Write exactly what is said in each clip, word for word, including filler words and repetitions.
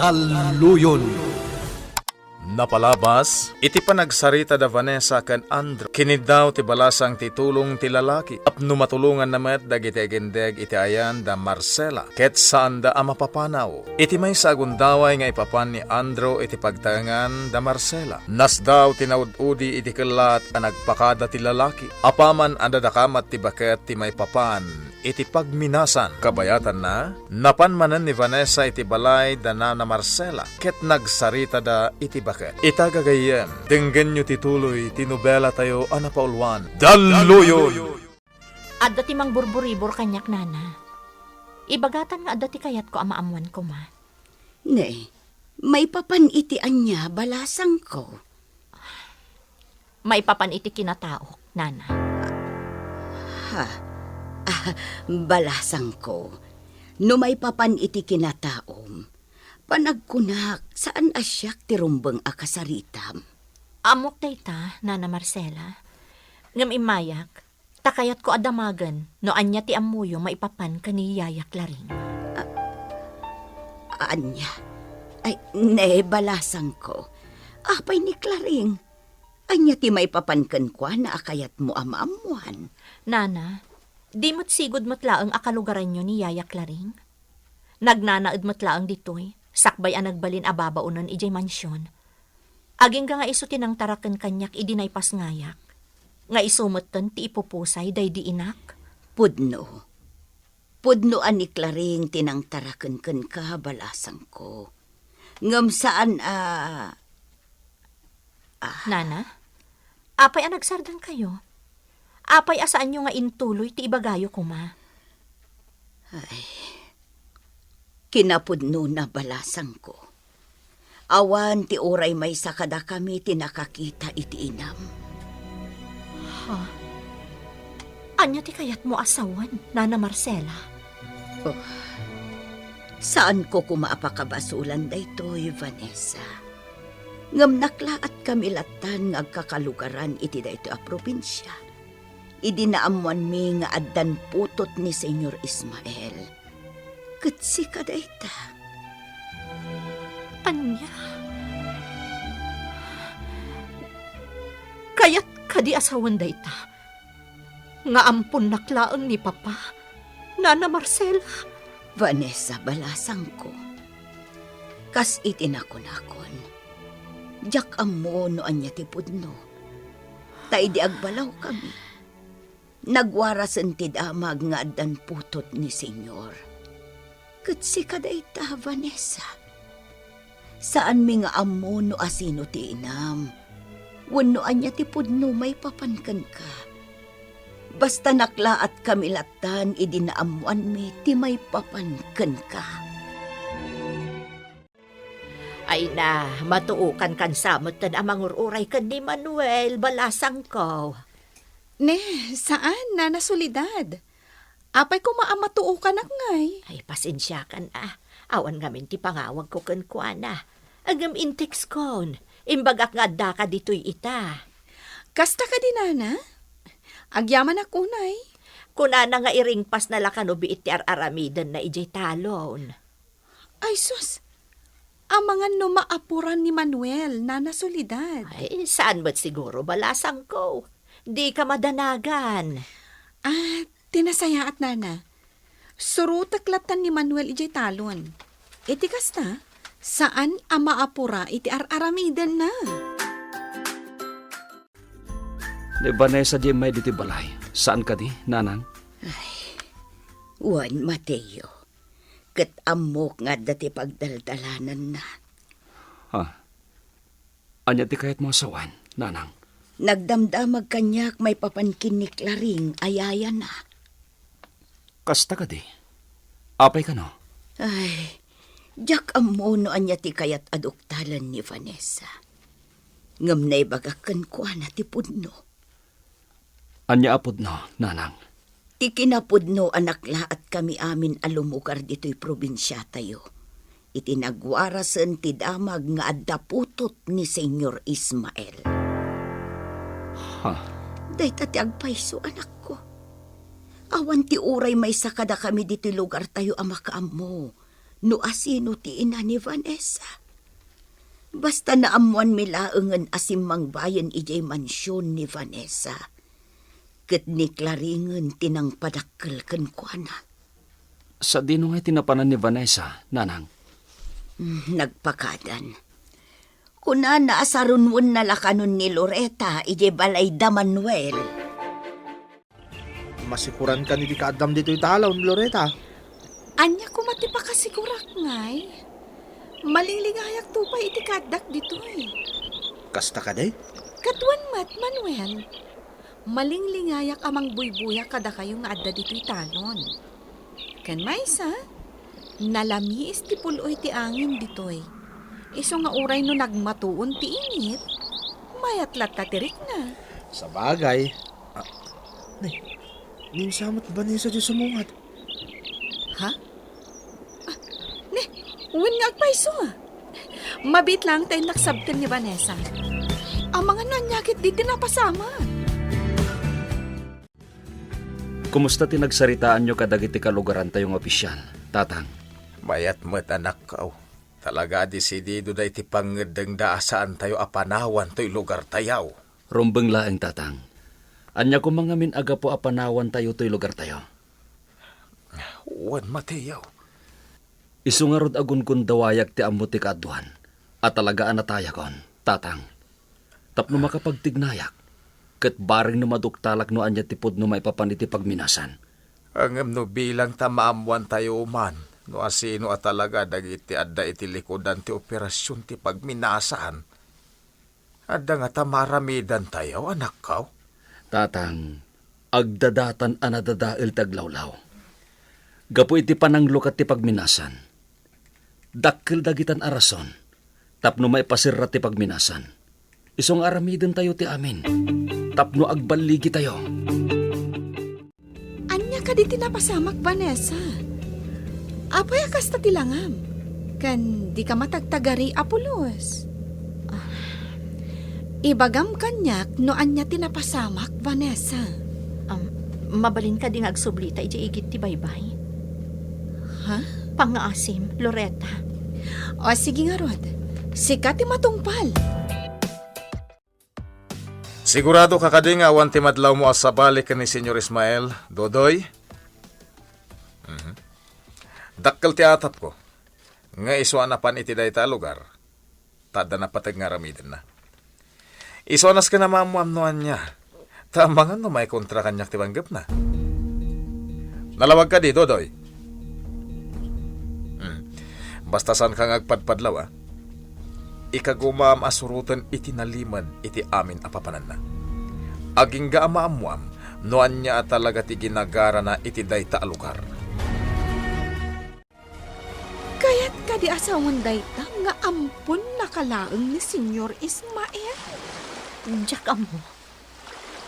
Talloyon. Napalabas, iti panagsarita da Vanessa ken Andrew, kiniddaw ti balasang ti tulong ti lalaki. Tapno matulonganna met dagiti agindeg iti ayan da Marcela, ket saanda a mapapanaw. Iti maysa a gundaway nga ipapan ni Andrew iti pagtaengan da Marcela, nasdaw ti naud-udi iti kellat a nagpakada ti lalaki. Apaman a nadakamat ti baket ti maipapan iti pagminasan. Kabayatanna, napan manen ni Vanessa iti balay da Nana Marcela ket nagsaritada iti baket. Ita gagayyem, denggenyo ti tuloy ti nobelatayo a napauluan, Dalluyon! Adda ti mangburburibor kaniak, Nana. Ibagatan nga adda ti kayatko a maammoan koma. Ne, maipapan iti ania, balasangko? Maipapan iti kinataok, Nana. Ha? Ah, balasangko, no maipapan iti kinataom, panagkunak, saan a siak ti rumbeng a kasaritam. Ammok dayta, Nana Marcela. Ngem immayak, ta kayatko a damagen no ania ti ammoyo maipapan ken ni Yaya Claring. A-, ania? Ay, ne, balasangko. Apay ni Claring? Ania ti maipapan kenkuana a kayatmo a maammoan? Nana, di met sigud met laeng a kalugaranyo ni Yaya Claring? Nagnanaed met laeng ditoy, sakbay a nagbalin a babaonen idiay mansion. Agingga nga isu ti nangtaraken kaniak idi naipasngayak, nga isu metten ti ipupusay daydi inak. Pudno. Pudno a ni Claring ti nangtaraken kenka, balasangko. Ngem saan a, ah. Nana, apay a nagsardengkayo? Apay a saanyo nga intuloy ti ibagayo koma? Ay, kinapudnona, balasangko. Awan ti uray maysa kadakami ti nakakita iti inam. Ha? Ania ti kayatmo a sawen, Nana Marcela? Oh, saanko koma a pakabasolan daytoy, Vanessa. Ngem naklaat kami lattan nga agkakalugaran iti daytoy a probinsia, idi naammoanmi nga addan putot ni Señor Ismael. Ket sika dayta. Ania? Kayat kadi a sawen dayta? Nga amponnak laeng ni Papa, Nana Marcela? Vanessa, balasangko. Kas iti nakunakon, diak ammo no ania ti pudno. Ta idi agbalawkami, nagwarasen ti damag nga addan putot ni Señor. Ket sika dayta, Vanessa. Saanmi nga ammo no asino ti inam, wenno ania ti pudno maipapan kenka. Basta naklaat kami lattan idi naammoanmi ti maipapan kenka. Ay na, matuokan kan sa metten a mangur-uray ken ni Manuel, balasangko. Ne, saan, Nana Soledad? Apay koma a matuokanak ngay? Ay, pasensiakan a. Awan ngamin ti pangawagko kenkuana. Ngem intexkon, imbagak nga addaka ditoy ita. Kasta kadi, Nana? Agyamanak unay. Kunana nga iringpasna la kano biit ti ar-aramidenna idiay talon. Ay sus! Amangan no maapura ni Manuel, Nana Soledad. Ay, saan met siguro, balasangko. Dika madanagan. Ah, ti nasayaat, Nana. Surotek lattan ni Manuel idiay talon. Iti kasta, saan a maapura iti ar-aramidenna. Ni Vanessa diay immay ditoy balay. Saan kadi, Nanang? Ay, wen, Mateo. Ket ammok nga adda ti pagdaldalananna. Ha? Ania ti kayatmo a sawen, Nanang? Nagdamdamag kaniak maipapan ken ni Claring a yayana. Kasta kadi? Apay kano? Ay, diak ammo no ania ti kayat a duktalen ni Vanessa. Ngem naibagak kenkuana ti pudno. Ania a pudno, Nanang? Ti kinapudno a naklaatkami amin a lumugar ditoy probinsiatayo, iti nagwarasen ti damag nga adda putot ni Señor Ismael. Ha? Dayta ti agpayso, anakko. Awan ti uray maysa kadakami ditoy lugartayo a makaammo no asino ti ina ni Vanessa. Basta naammoanmi laengen a simmangbayen idiay mansion ni Vanessa, ket ni Claringen ti nangpadakkel kenkuana. Sadino ngay ti napanan ni Vanessa, Nanang? Mm, nagpakadan. Kunana a sarunuen na la kanon ni Loreta idiay balay da Manuel. Masikuran kano idi kaaddam ditoy talon, Loreta? Ania koma ti pakasikurak ngay? Malinglingayakto pay iti kaaddak ditoy. Kasta kadi? Kaduan met, Manuel. Malinglingayakto a mangbuybuyak kadakayo nga adda ditoy talon. Ken maysa, nalamiis ti pul-oy ti angin ditoy. Isu nga uray no nagmatuon ti init, mayat latta ti rikna. Sabagay. Ah, ne, ni Vanessa met Vanessa diay sumungad. Ha? Ah, ne, wen nga agpayso. Mabiit laeng ta innak sabten ni Vanessa. Amangan no ania ketdi ti napasamak. Kumusta ti nagsaritaanyo kadagiti kalugarantayo nga opisial, Tatang? Mayat met, anakko. Talaga a desidido dagiti pangngeddengda a saantayo a panawan toy lugartayo. Rumbeng laeng, Tatang. Ania koma ngamin a gapu a panawantayo toy lugartayo? Wen, Mateo. Isu ngarud a gungundawayak ti ammo ti kaaduan a talaga a natayakon, Tatang. Tapno makapagtignayak, ket bareng no maduktalak no ania ti pudno maipapan iti pagminasan. Ngem no bilang ta maammoantayo man no asino a talaga dagiti adda iti likudan ti operasion ti pagminasan, adda ngata maaramidantayo, anakko? Tatang, agdadatan a nadadael ti aglawlaw. Gapu iti pananglukat ti pagminasan, dakkel dagitan a rason tapno maipaserra ti pagminasan. Isu nga aramidentayo ti amin tapno agballigitayo. Ania kadi ti napasamak, Vanessa? Apay a kasta ti langam? Ken dika matagtagari a pulos? Ah, ibagam kaniak no ania ti napasamak, Vanessa. Am, mabalin kadi nga agsublita idiay igid ti baybay? Ha? Pangngaasim, Loreta. O, sige ngarud. Sika ti matungpal. Sigurado ka kadi nga awan ti madlawmo a sabali ken ni Señor Ismael, Dodoy? Mhm. Dakkel ti atapko nga isu a napan iti dayta a lugar, ta adda napateg nga aramidenna. Isu a nasken a maammoam no ania, ta amangan no maikontra kaniak ti panggepna. Nalawag kadi, Dodoy? Hmm. Basta saanka nga agpadpadlaw, a. Ikagumaam a suroten iti nalimed iti amin a papananna. Agingga a maammoam no ania a talaga ti ginagarana iti dayta a lugar. Kayat kadi a sawen dayta nga ampon nakalaeng ni Señor Ismael? Diak ammo.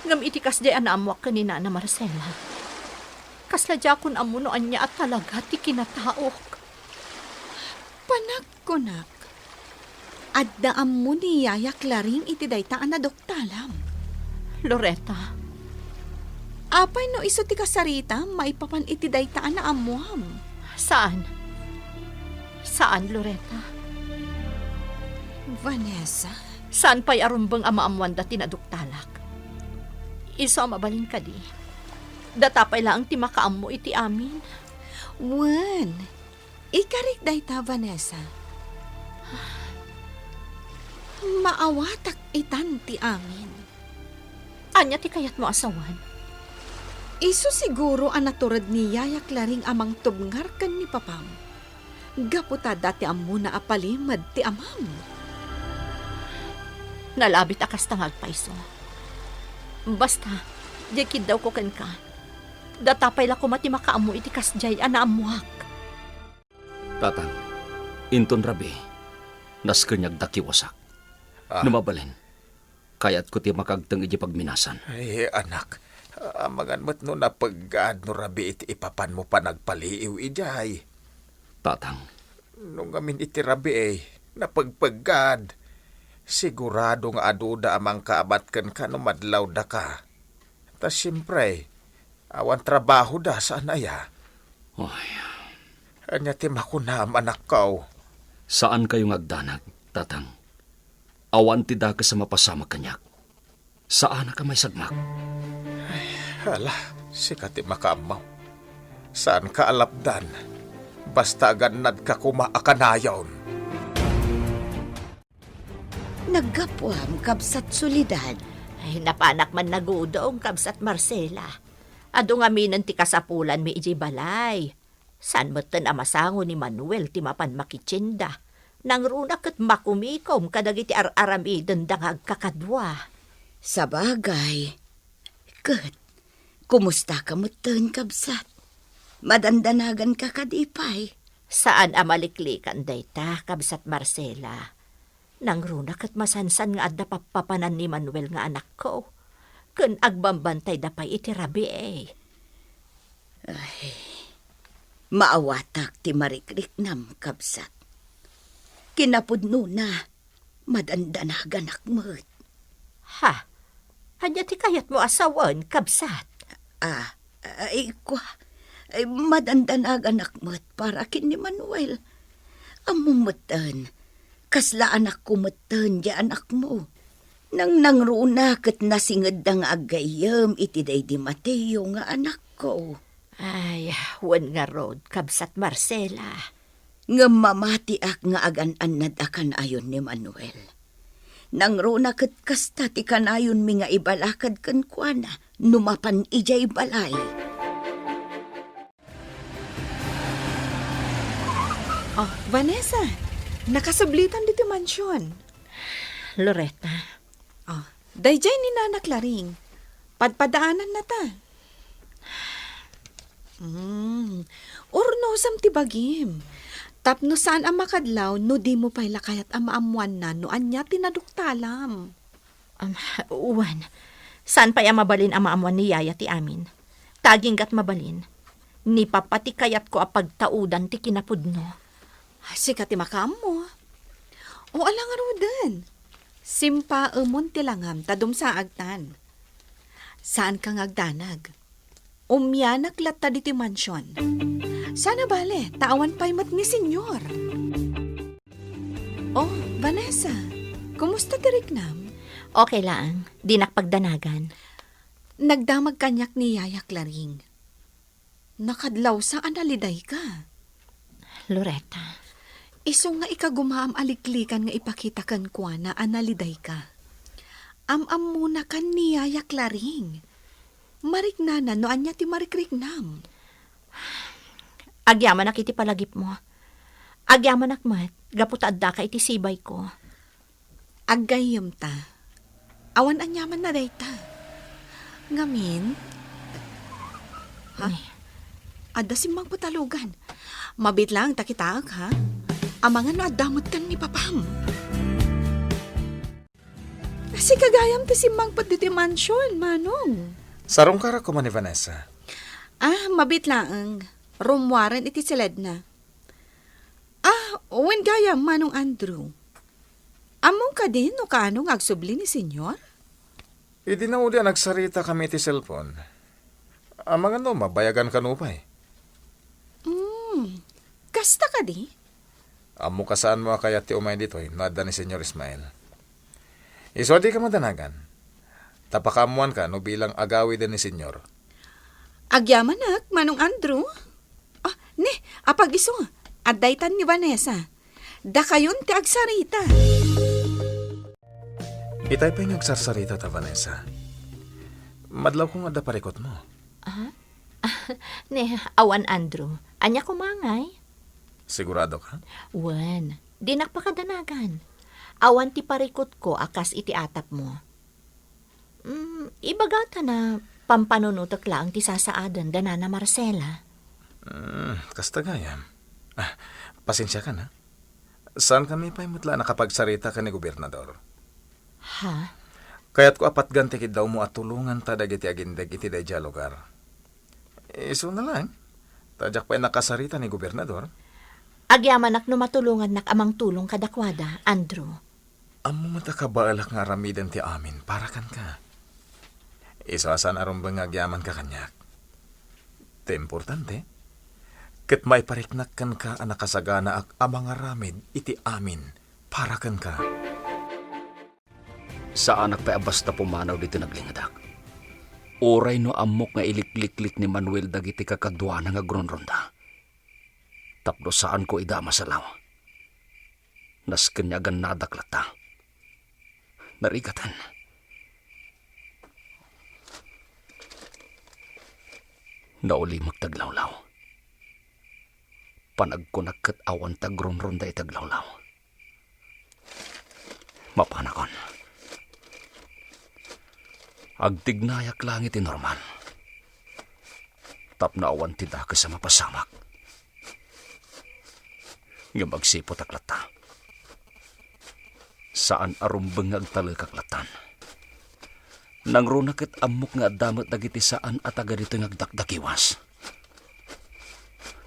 Ngem iti kasdiay a naammoak ken ni Nana Marcela, kasla diakon ammo no ania a talaga ti kinataok. Panagkunak, adda ammo ni Yaya Claring iti dayta a naduktalam. Loreta. Apay no isu ti kasaritam maipapan iti dayta a naammoam? Saan. Saan, Loreta. Vanessa? Saan pay a rumbeng a maammoanda ti naduktalak? Isu a mabalin kadi, data pay laeng ti makaammo iti amin. Wen, ikarik dayta, Vanessa. Maawatak itan ti amin. Ania ti kayatmo a sawen? Isu siguro a natured ni Yaya Claring a mangtubngar ken ni Papam, gapu ta adda ti ammona a palimed ti amam. Nalabit a kasta nga agpayso. Basta, diay kiddawko kenka, data pay la koma ti makaammo iti kasdiay a naammoak. Tatang, inton rabii, nasken nga agdakiwasak. Ah. No mabalin, kayatko ti makaagteng idiay pagminasan. Ay, anak, amangan met no napeggaad no rabii ti ipapanmo panagpaliiw idiay. Tatang. No ngamin iti rabii, napegpeggad. Sigurado nga aduda a mangkaabat kenka no madlawdaka. Ta siempre, awan trabahoda saan aya. Ay, Ania ti makunam, anakko? Saankayo nga agdanag, tatang. Awan ti dakes a mapasamak kaniak. Saanak a maisagmak. Ala, sika ti makaammo. Saanka a lapdan. Basta agannadka koma a kanayon. Naggapuam, Kabsat Soledad. Ay, napanak man nagudong, Kabsat Marcela. Adu ngaminen ti kasapulanmi idiay balay. Saan metten a masango ni Manuel ti mapan makitienda. Nangruna ket makumikom kadagiti ar-aramidenda nga agkakadua. Sabagay. Ket, kumustaka metten, kabsat? Madandanaganka kadi pay? Saan a maliklikan dayta, Kabsat Marcela. Nangruna ket masansan nga adda pappapanan ni Manuel nga anakko, ken agbambantayda pay iti rabii. Ay, maawatak ti marikriknam, kabsat. Kinapudnona, madandanaganak met. Ha? Ania ti kayatmo a sawen, kabsat? Ah, ay, kua, ay, madandanaganak met para ken ni Manuel. Ammom metten, kasla anakko metten ti anakmo. Nangnangruna ket nasingedda nga aggayyem iti daydi Mateo nga anakko. Ay, wen ngarud, Kabsat Marcela. Ngem mamatiak nga agan-annad a kanayon ni Manuel. Nangruna ket kasta ti kanayonmi nga ibalakad kenkuana no mapan idiay balay. Oh, Vanessa, nakasublitan ditoy mansion. Loretta. Oh, daydiay ni Nana Claring. Padpadaanannata. Hmm. Urnosem ti bagim. Tapno saan a makadlaw no dimo pay la kayat a maammuanna no ania ti naduktalam. Um, wen, saan pay a mabalin a maammuan ni Yaya ti amin. Ta agingga't mabalin, ni Papa ti kayatko a pagtaudan ti kinapudno. Sika ti makaammo. O, ala ngaruden. Simpaemon ti langam ta dumsaagtan. Saanka nga agdanag. Umianak latta ditoy mansion. Saan a bale, ta awan pay met ni Senyor. Oh, Vanessa, kumusta ti riknam? Okay laeng, dinak pagdanagan. Nagdamag kaniak ni Yaya Claring. Nakadlawsa a nalidayka. Loretta. Isu nga ikagumaam a liklikan nga ipakita kenkuana a nalidayka. Am-ammonakan ni Yaya Claring. Mariknana no ania ti marikriknam. Agyamanak iti palagipmo. Agyamanak met, gapu ta addaka iti sibayko. Aggayyemta. Awan aniamanna dayta. Ngamin? Ha? Ni. Adda simmangpet a lugan. Mabiit laeng ta kitaek, ha? Amangan no adda metten ni papam. Sika gayam ti simmangpet ditoy mansion, Manong. Sarungkarak koma ni Vanessa. Ah, mabiit laeng. Rummuaren iti siledna. Ah, wen gayam, Manong Andrew. Ammom kadi no kaano nga agsubli ni Senyor? Idi naudi a nagsaritakami iti cellphone, amangan no mabayagan kano pay. Hmm, kasta kadi? Ammok a saanmo a kayat ti umay ditoy no adda ni Senyor Ismael. Isu a dika madanagan, ta pakaammoanka no bilang agawiden ni Senyor. Agyamanak, Manong Andrew. Ah, ne, apag-isu, adda itan ni Vanessa. Dakayon ti agsarita. Itay pay nga agsarsarita ta, Vanessa. Madlawko nga adda parikutmo. Ah? Ne, awan, Andrew. Ania koma ngay? Sigurado ka? Wen, dinak pakadanagan. Awan ti parikutko a kas iti atapmo. Mm, ibagata na pampanunotek laeng ti sasaaden da Nana Marcela. Mm, kasta gayam. Ah, pasensiakan, ha? Saankami pay met la a nakapagsarita ken ni Gobernador. Ha? Kayatko a patgan ti kiddawmo a tulonganta dagiti agindeg iti daydiay a lugar. Isuna laeng, ta diak pay nakasarita ni Gobernador. Agyamanak no matulongannak a mangtulong kadakuada, Andrew. Ammom met a kabaelak nga aramiden ti amin para kenka. Isu a saan a rumbeng nga agyamanka kaniak. Ti importante, ket maipariknak kenka a nakasaganaak a mangaramid iti amin para kenka. Saanak pay a basta pumanaw ditoy naglingedak. Uray no ammok nga ilikliklik ni Manuel dagiti kakaduana nga agrunronda, tapno saanko ida a masalaw. Nasken nga agannadak latta. Narigaten. Naulimek ti aglawlaw. Panagkunak ket awan ti agrunronda iti aglawlaw. Mapanakon. Agtignayak laeng iti normal. Tapno awan ti dakes a mapasamak. Ngem agsiputak latta. Saan a rumbeng nga agtalekak lattan. Nangruna ket ammok nga adda met dagiti saan a taga ditoy nga agdakdakiwas.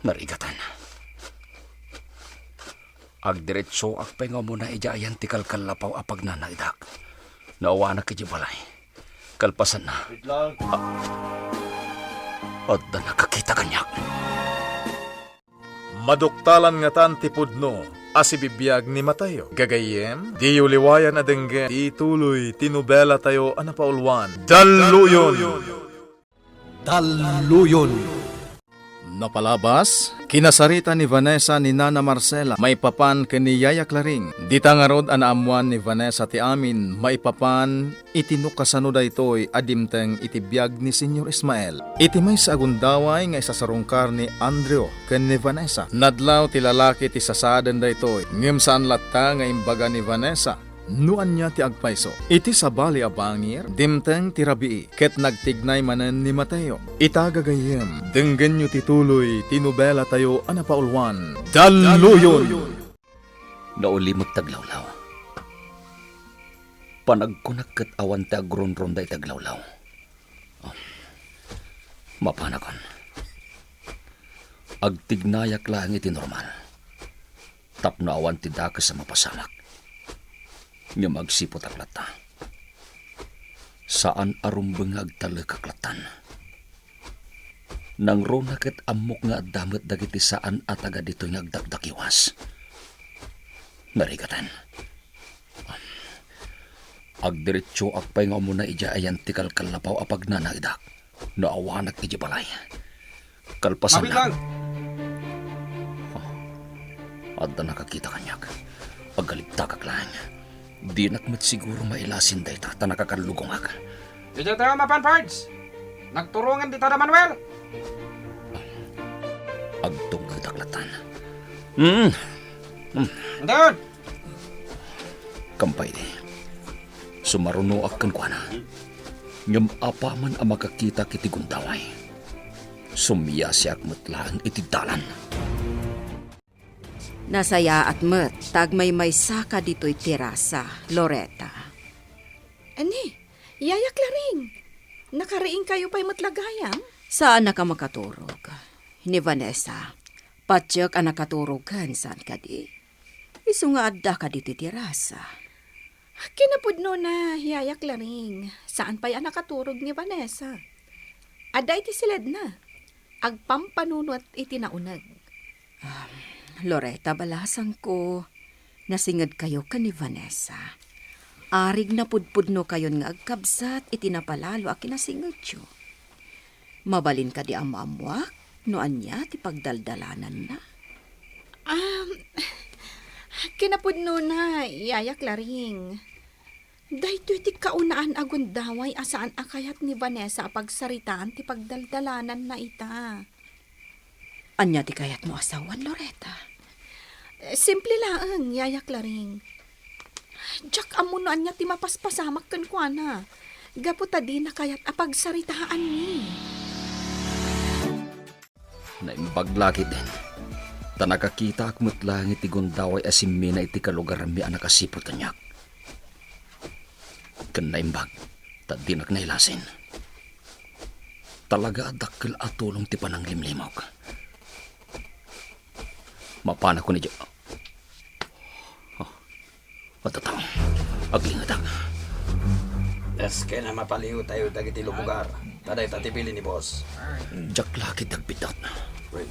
Narigaten. Agdiretsoak pay nga umuna idiay ayan ti kalkallapaw a pagnanaedak no awanak idiay balay. Kalpasanna, Wait lang. A-, adda nakakita kaniak. Maduktalan ngatan ti pudno a sibibiag ni Mateo. Gagayyem, diyo liwayan a denggen ti tuloy ti nobelatayo a napauluan, Dalluyon! Dalluyon. Napalabas, kinasarita ni Vanessa ni Nana Marcela maipapan ken ni Yaya Claring. Dita ngarud a naammoan ni Vanessa ti amin maipapan iti no kasano daytoy a dimteng iti biag ni Señor Ismael. Iti maysa a gundaway nga isasarungkar ni Andrew ken ni Vanessa, nadlaw ti lalaki ti sasaden daytoy, ngem saan latta nga imbaga ni Vanessa no ania ti agpayso. Iti sabali a bangir, dimteng ti rabii, ket nagtignay manen ni Mateo. Ita gagayyem, denggenyo ti tuloy ti nobelatayo a napauluan, Dalluyon! Naulimek ti aglawlaw. Panagkunak ket awan ti agrunronda iti aglawlaw. Ah, mapanakon. Agtignayak laeng iti normal. Tapno awan ti dakes a mapasamak. Ngem agsiputak latta. Saan a rumbeng nga agtalekak lattan. Nangruna ket ammok nga adda met dagiti saan a taga ditoy nga agdakdakiwas. Narigaten. Agdiretsoak pay nga umuna idiay ayan ti kalkallapaw a pagnanaedak no awanak idiay balay. Kalpasan Mabilang! Adda nakakita kaniak. Agalibtakak laeng. Dinak met siguro mailasin dayta ta nakakallugongak. Idiay tayo mapan, Pards! Nagturongen dita da Manuel! Agtunggedak lattan. Hmm. Hmm. Andun! Kampay idi, sumarunoak kenkuana. Ngem apaman a makakitak iti gundaway, sumiasiak met laeng iti dalan. Nasayaat met ta agmaymaysaka ditoy terasa, Loretta. Ani, Yaya Claring, nakariingkayo pay met la gayam? Saanak a makaturog. Ni Vanessa, patiek a nakaturog ken saan kadi? Isu nga addaka ditoy terasa. Kinapudnona, Yaya Claring, saan pay a nakaturog ni Vanessa. Adda iti siledna. Agpampanunot iti nauneg. Um, Loretta, balasangko, nasingedkayo ken ni Vanessa. Arig napudpudnokayon nga agkabsat iti napalalo a kinasingedyo. Mabalin kadi a maammoak no ania ti pagdaldalananna? Um, kinapudnona, Yaya Claring. Daytoy ti kaunaan a gundaway a saan a kayat ni Vanessa a pagsaritaan ti pagdaldalananna ita. Ania ti kayatmo a sawen, Loretta? Eh, simple laeng, Yaya Claring. Diak ammo no ania ti mapaspasamak kenkuana. Gapu ta dina kayat a pagsaritaanmi. Naimbag la ketdin, ta nakakitaak met laeng iti gundaway a simmina iti kalugaranmi a nakasipud kaniak. Ken naimbag, ta dinak nailasin. Talaga a dakkel a tulong ti pananglimlimok. Mapanakon idiay. Oh. Adda tao. Aglingedak. Nasken a mapaliwtayo dagiti lubugar. Ta dayta ti bilin ni boss. Diak la ketdi agbiddut. Well,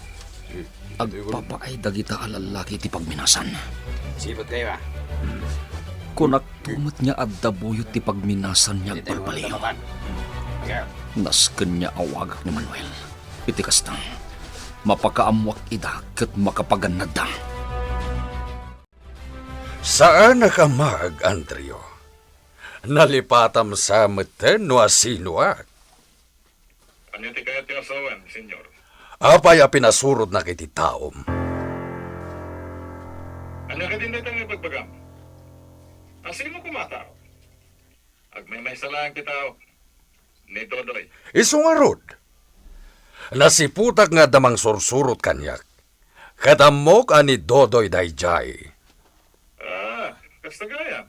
Agpapaay dagita a lallaki ti pagminasan. Sipot kayo, ah. Kunakto met nga adda buyot ti pagminasan nga agpalpaliw. Nasken nga awagak ni Manuel. Iti kasta, mapakaammoak ida ket makapagannadda. Saanak a maag, Andrew. Nalipatam sa metten no asinoak. Ania ti kayat ti asawan, Senyor? Apay a pinasurodnak iti taom? Ania kadin dayta nga ibagbagam? Asino koma a tao? Agmaymaysa laeng ti tao, ni Dodoy. Isu ngarud, nasiputak nga adda mangsursurot kaniak. Ket ammok a ni Dodoy daydiay. Ah, kasta gayam.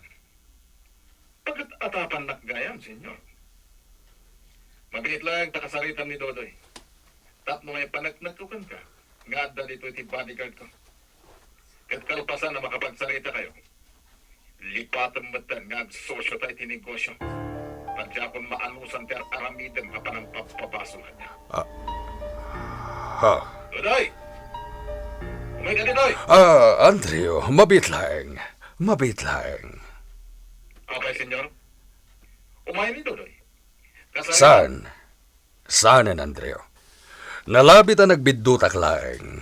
Pagkat-atapannak gayam, Senyor. Mabiit laeng ta kasaritam ni Dodoy. Tapno maipaneknekko kenka nga adda ditoy ti bodyguard ko. Ket kalpasan a makapagsarita kayo, lipatem metten nga agsosyota iti negosio. Ta diakon maanusan ti ar-aramidem a panangpabpabasol kaniak. Ah. Ha. Dodoy! Umayka ditoy! Ah, Andrew, mabiit laeng. Mabiit laeng. Apay, Senyor? Umayen ni Dodoy. Kasari- Saan? Saanen, Andrew. Nalabit a nagbiddutak laeng.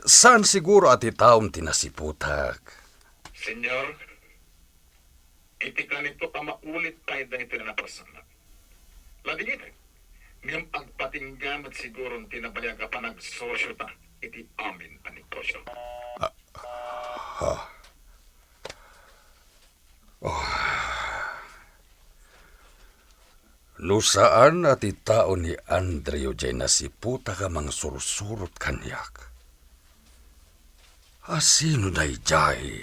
Saan siguro a ti taom ti nasiputak? Senyor, iti kanito a maulit pay daytoy a napasamak. Ladingit, ngem agpatingga met siguron ti nabayag a panagsosyota iti amin a negosio. Ah, ha. Oh. No saan a ti tao ni Andrew jay nasiputak a mangsursurot kaniak, asino daydiay?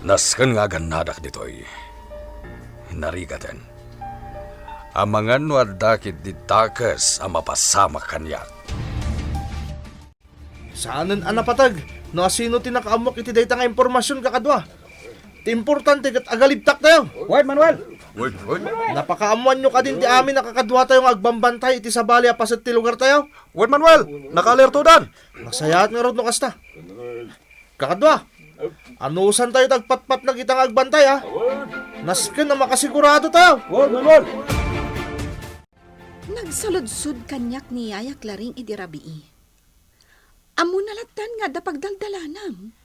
Nasken nga agannadak ditoy. Narigaten. Amangan no adda ketdi dakes a mapasamak kaniak. Saanen a napateg no asino ti nakaammok iti dayta nga impormasion, kakadua. Ti importante ket agalibtaktayo. Wen, Manuel! Wen, wen. Napakaammoanyo kadin ti amin a kakaduatayo nga agbambantay iti sabali a paset ti lugartayo. Wen, Manuel! Nakaalertodan! Nasayaat ngarud no kasta. Kakadua, anusantayo ti agpatpatnag ita nga agbantay, a? Nasken a makasiguradotayo. Wen, Manuel! Nagsaludsod kaniak ni Yaya Claring idi rabii. Ammona lattan nga adda pagdaldalanam.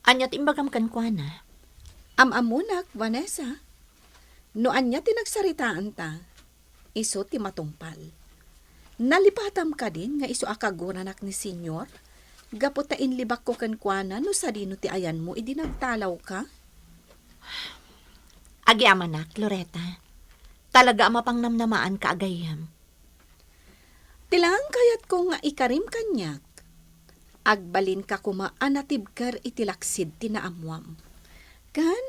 Ania ti imbagam kenkuana? Am-ammonak, Vanessa. No ania ti nagsaritaanta, isu ti matungpal. Nalipatam kadin nga isu a kaguranak ni Senyor, gapu ta inlibakko kenkuana no sadino ti ayanmo idi nagtalawka? Agyamanak, Loreta. Talaga a mapangnamnamaanka a gayyem. Ti laeng kayatko nga ikarim kaniak, agbalinka koma a natibker iti laksid ti naammoam. Ken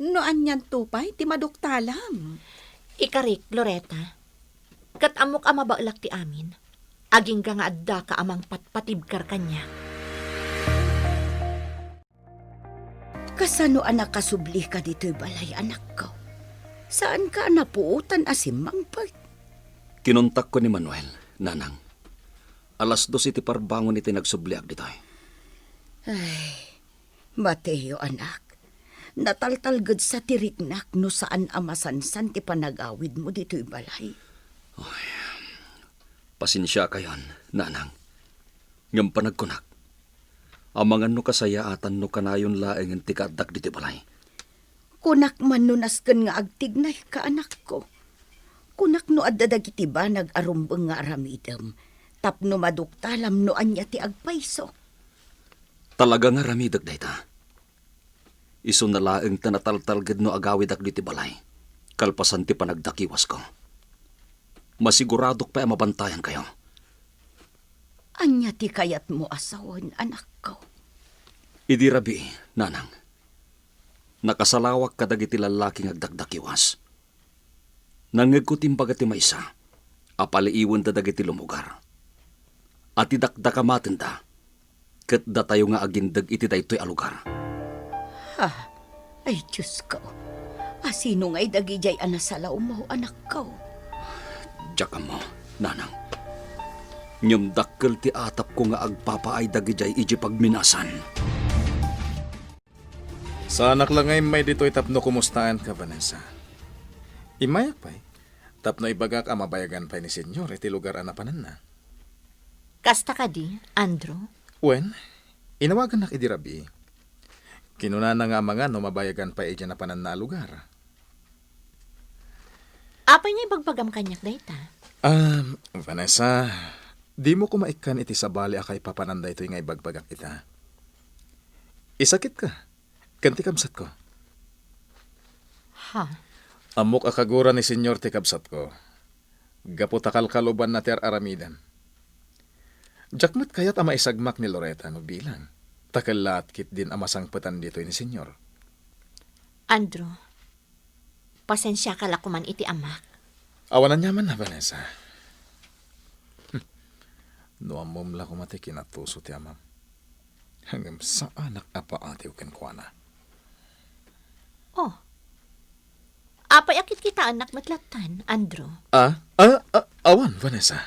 no anianto pay ti maduktalam. Ikarik, Loreta, ket ammok a mabaelak ti amin, agingga nga addaka a mangpatpatibker kaniak. Kasano a nakasublika ditoy balay, anakko? Saanka a napuotan a simmangpet? Kinuntakko ni Manuel, Nanang. Alas dos iti parbangon iti nagsubliak ditoy. Ay, mateyo, anak. Nataltalgedsa ti riknak no saan a masansan ti panagawidmo ditoy balay. Ay, pasensiakayon, Nanang. Ngem panagkunak, amangan no kasayaatan no kanayon laengen ti kaaddak ditoy balay. Kunak man no nasken nga agtignayka, anakko. Kunak no adda dagiti banag a rumbeng nga aramidem, tapno maduktalam no ania ti agpayso. Talaga nga aramidek dayta. Isuna laeng ta nataltalged no agawidak ditoy balay, kalpasan ti panagdakiwasko. Masiguradok pay a mabantayankayo. Ania ti kayatmo a sawen, anakko? Idi rabii, Nanang, nakasalawak kadagiti lallaki nga agdakdakiwas. Nangngegko ti imbaga ti maysa a paliiwenda dagiti lumugar, a ti dakdakamatenda ket datayo nga agindeg iti daytoy a lugar. Ha? Ay, Diosko, asino ngay dagidiay a nasalawmo, anakko? Diak ammo, Nanang. Ngem dakkel ti atapko nga agpapaay dagidiay idiay pagminasan. Saanak la nga immay ditoy tapno kumustaanka, Vanessa. Immayak pay, tapno ibagak a mabayagan pay ni Senyor iti lugar a napananna. Kasta kadi, Andrew? Wen, inawagannak idi rabii. Kinunana nga amangan no mabayagan pay idiay napananna a lugar. Apay nga ibagbagam kaniak dayta? Ah, Vanessa, dimo koma ikkan iti sabali a kaipapanan daytoy nga ibagbagak ita. Isakitka ken ti kabsatko. Ha? Ammok a kagura ni Senyor ti kabsatko. Gapu ta kalkalubanna ti ar-aramidem. Diak met kayat a maisagmak ni Loretta no bilang. Ta kellaat ketdin a masangpetan ditoy ni Senyor. Andrew, pasensiaka la koman iti amak. Awan aniamanna, Vanessa. Hmm. No ammom la koma ti kinatuso ti amam. Ngem saanak a paatiw kenkuana. Oh. Apay a kitkitaennak met lattan, Andrew? Ah? Ah, ah, awan, Vanessa.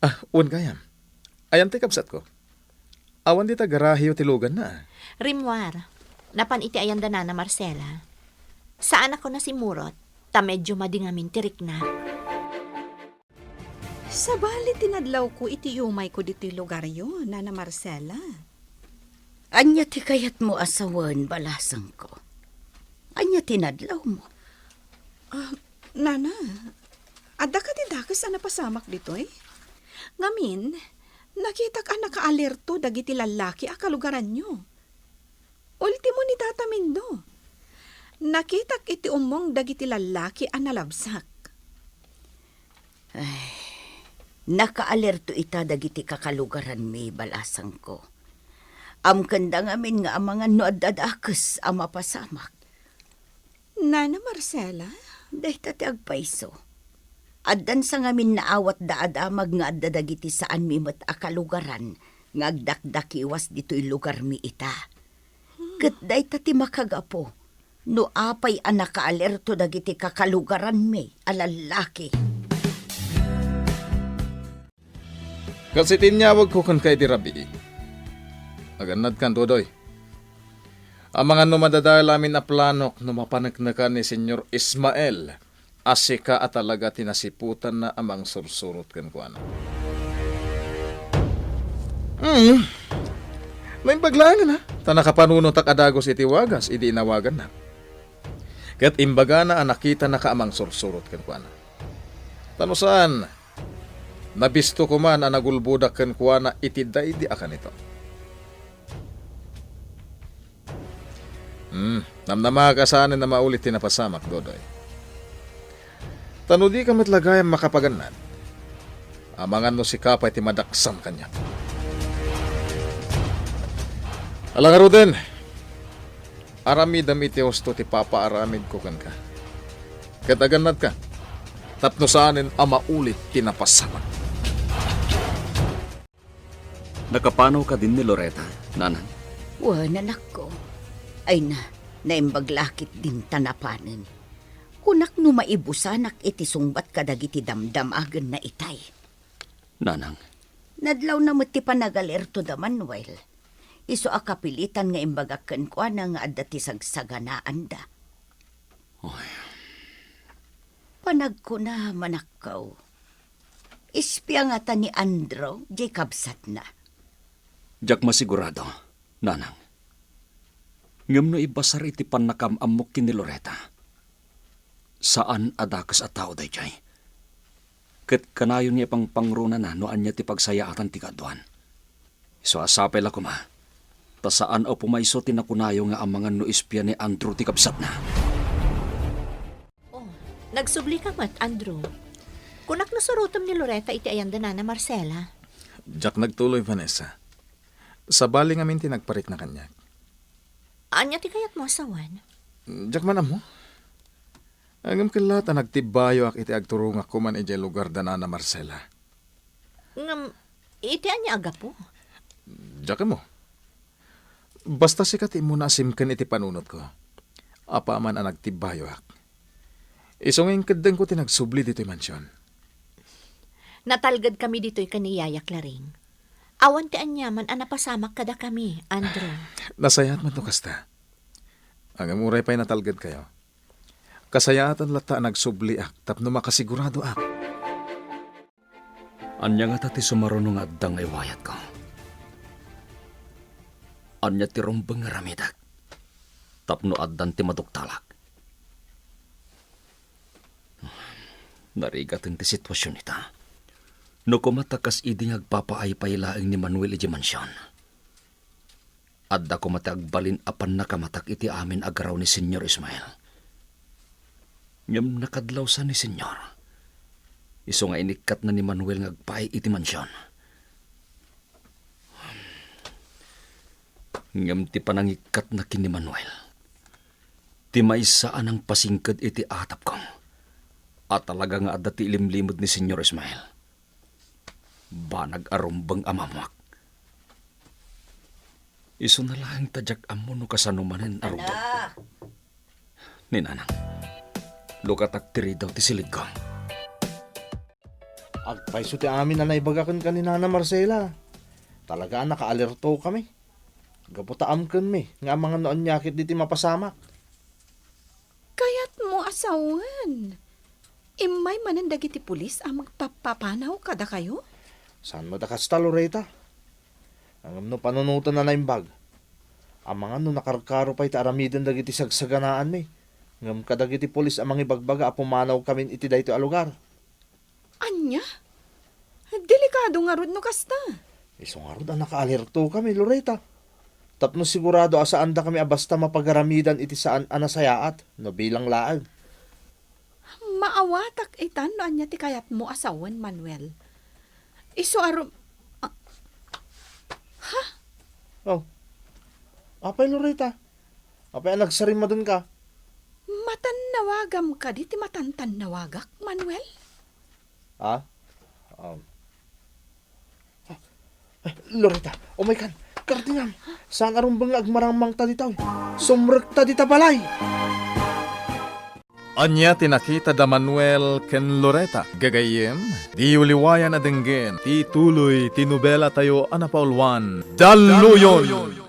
Ah, wen gayam. Ayan ti kabsatko. Awan dita garaheyo ti luganna. Rimmuar, napan iti ayan da Nana Marcela. Saanak a nasimurot, ta medyo madi ngamin ti rikna. Sabali tinadlawko iti umayko ditoy lugaryo, Nana Marcela. Ania ti kayatmo a sawen, balasangko? Ania ti nadlawmo? Ah, Nana, adda kadi dakes a napasamak ditoy? Ngamin, nakitak a nakaalerto dagiti lallaki a kalugaranyo. Ultimo ni Tata Mindo. Nakitak iti ummong dagiti lallaki a nalabsak. Ay, nakaalerto ita dagiti kakalugaranmi, balasangko. Amkenda ngamin nga amangan no adda dakes a mapasamak. Nana Marcela? Dayta ti agpayso. Addan sa ngamin naawatda a damag nga adda dagiti saanmi met a kalugaran nga agdakdakiwas ditoy lugarmi ita. Ket dayta ti makagapu no apay a nakaalerto dagiti kakalugaranmi a lallaki. Kas iti inyawagko kenka idi rabii. Agannadkan, Dodoy. Amangan no madadael amin a planok no mapaneknekan ni Senyor Ismael a sika a talaga ti nasiputanna a mangsursurot kenkuana. Hmm. Naimbag laengen, ha? Ta nakapanunotak a dagus iti wagas idi inawagannak. Ket imbagana a nakitanaka a mangsursurot kenkuana. Ta no saan, nabisto koman a nagulbodak kenkuana iti daydi a kanito. Hmm, namnamaak a saanen a maulit ti napasamak, Dodoy. Ta no dika met la gayam makapagannad, amangan no sika pay ti madaksam kaniak. Ala ngaruden, aramidem iti husto ti papaaramidko kenka. Ket agannadka, tapno saanen a maulit ti napasamak. Nakapanaw kadin ni Loretta, Nanang? Wen, anakko. Ay na, naimbag la ketdin ta napanen. Kunak no maibusanak iti sungbat kadagiti damdamagenna itay. Nanang. Nadlawna met ti panagalerto da Manuel. Isu a kapilitan nga imbagak kenkuana nga adda ti sagsaganaanda. Oy. Panagkuna, manakkaw. Espia ngata ni Andrew, diay kabsatna? Diak masigurado, Nanang. Ngem no ibasar iti pannakam-ammok ken ni Loretta, saan a dakes a tao daydiay. Ket kanayon nga ipangpangronana no ania ti pagsayaatan ti kaaduan. Isu a sapay la koma, ta saan a pumayso ti nakunayo nga amangan no espia ni Andrew ti kabsatna. Oh, nagsublika met, Andrew. Kunak no surotem ni Loretta iti ayan da Nana Marcela. Diak nagtuloy, Vanessa. Sabali ngamin ti nagparikna kaniak. Ania ti kayatmo a sawen? Diak man ammo. Ngem kellaat a nagtibbayoak iti agturongak koman idiay lugar da Nana Marcela. Ngem, iti ania a gapu? Diak ammo. Basta sika ti immuna a simken iti panunotko. Apaman a nagtibbayoak. Isu nga inkeddengko ti nagsubli ditoy mansion. Natalgedkami ditoy ken ni yaya Claring. Awan ti aniaman a napasamak kadakami, Andrew. Nasayaat met no kasta. Ngem uray pay natalgedkayo, kasayaatan latta a nagsubliak tapno makasiguradoak. Ania ngata ti sumaruno nga adda nga iwayatko? Ania ti rumbeng nga aramidek tapno addan ti maduktalak? Narigaten ti situasion ita. No koma ta kas idi nga agpapaaypay laeng ni Manuel idiay mansion, adda koma ti agbalin a pannakamatak iti amin a garaw ni Señor Ismael. Ngem nakadlawsan ni Señor, isu nga inikkatna ni Manuel nga agpaay iti mansion. Ngem ti panangikkatna ken ni Manuel, ti maysa a nangpasingked iti atapko a talaga nga adda ti ilimlimed ni Señor Ismael. Banag a rumbeng a mammuak. Isuna laeng ta diak ammo no kasano manen a rumbeng. Ana! Ni Nanang, lukatak ti ridaw ti silidko. Agpayso ti amin a naibaga kenka ni Nana Marcela. Talaga a nakaalertokami. Gapu ta amkenmi nga amangan no ania ketdi ti mapasamak. Kayatmo a sawen. Immay manen dagiti pulis a magpapapanaw kadakayo? Saan met a kasta, Loreta? Ngem no panunoten a naimbag, amangan no nakarkaro pay ti aramiden dagiti sagsaganaanmi, ngem kadagiti pulis a mangibagbaga a pumanawkamin iti daytoy a lugar. Ania? Delikado ngarud no kasta. Isu ngarud a nakaalertokami, Loreta. Tapno sigurado a saandakami a basta mapagaramidan iti saan a nasayaat, no bilang laeng. Maawatak itan no ania ti kayatmo a sawen, Manuel. Isu a rum-, ah, ha? Oh. Apay, Loreta? Apay a nagsarimadenka? Matannawagam kadi ti matantannawagak, Manuel? Ah? Um. Eh, Loreta, umaykan. Kardinal, saan a rumbeng nga agmarangmangta ditoy. Sumrekta dita balay! Ania ti nakita da Manuel ken Loreta? Gagayyem, diyo liwayan a denggen ti tuloy ti nobelatayo a napauluan, Dalluyon!